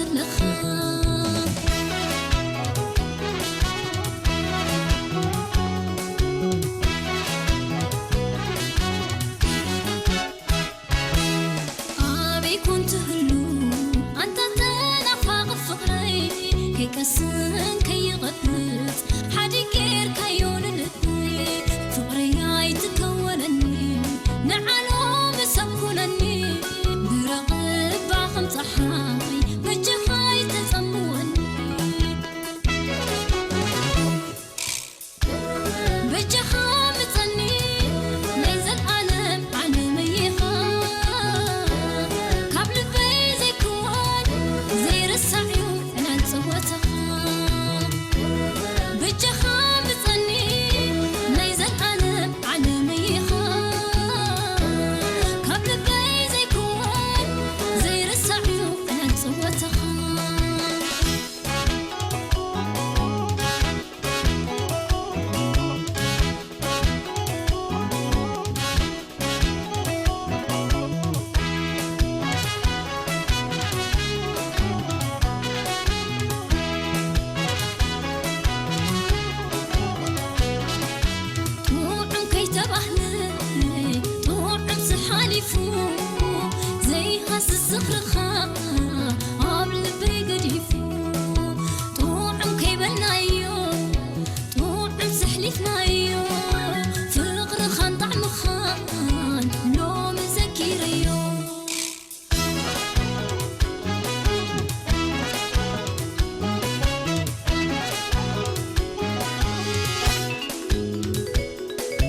ኣለኻ። ኣበይ ኮን ትህሉ ኣንታ ተናፋቒ ፍቕረይ፣ ከይቀስን ከይቐብጽ ሓዲግ ጌርካዮ ንልበይ። ፍቕረይ ኣይትከወለኒ ንዓሎም ሰብ ኩነኒ፣ ብረቕባ ከም ጸሓይ በጃኻ ኣይተጸምወኒ። በጃኻ ምጸኒ ናይ ዘልኣለም ዓለመይ ኢኻ፣ ካብ ልበይ ዘይክወል ዘይርሳዕ እዩ ዕላል ጸወታኻ። በጃኻ ምጸኒ ናይ ዘልኣለም ዓለመይ ኢኻ፣ ካብ ልበይ ዘይክወል ዘይርሳዕ እዩ ዕላል ጸወታኻ። ጥዑም ከይተባህለ ጥዑም ስሓሊፉ ዘይሃስስ ዝኽርኻ ኣብ ልበይ ገዲፉ። ጥዑም ከይበልናዮ ጥዑም ስሕሊፍናዮ ፍቕርኻን ጣዕምኻን ሎሚ ዘኪረዮ።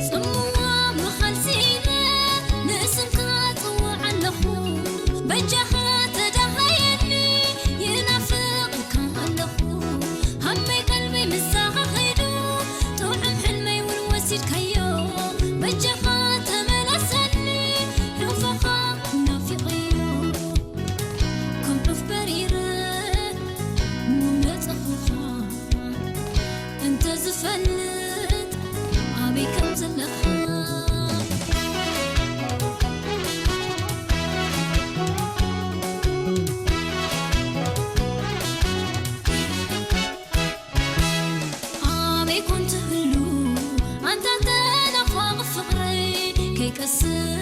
ጽምዋ ምኻል ስኢነ ንስምካ ጽውዕ ኣለኹ። በጃኻ ተዳሃየኒ ይናፍቕካ ኣለኹ። ሃመይ ቀልበይ ምሳኻ ኸይዱ ጥዑም ሕልመይ እውን ወሲድካዮ። በጃኻ ተመለሰኒ ሕልፎኻ ናፊቐዮ። ከም ዑፍ በሪረ ምመጸኹኻ እንተ ዝፈልጥ ኣበይ ከም ዘለኻ። ኣበይ ኮን ትህሉ ኣንታ ተናፋቒ ፍቕረይ፣ ከይቀስን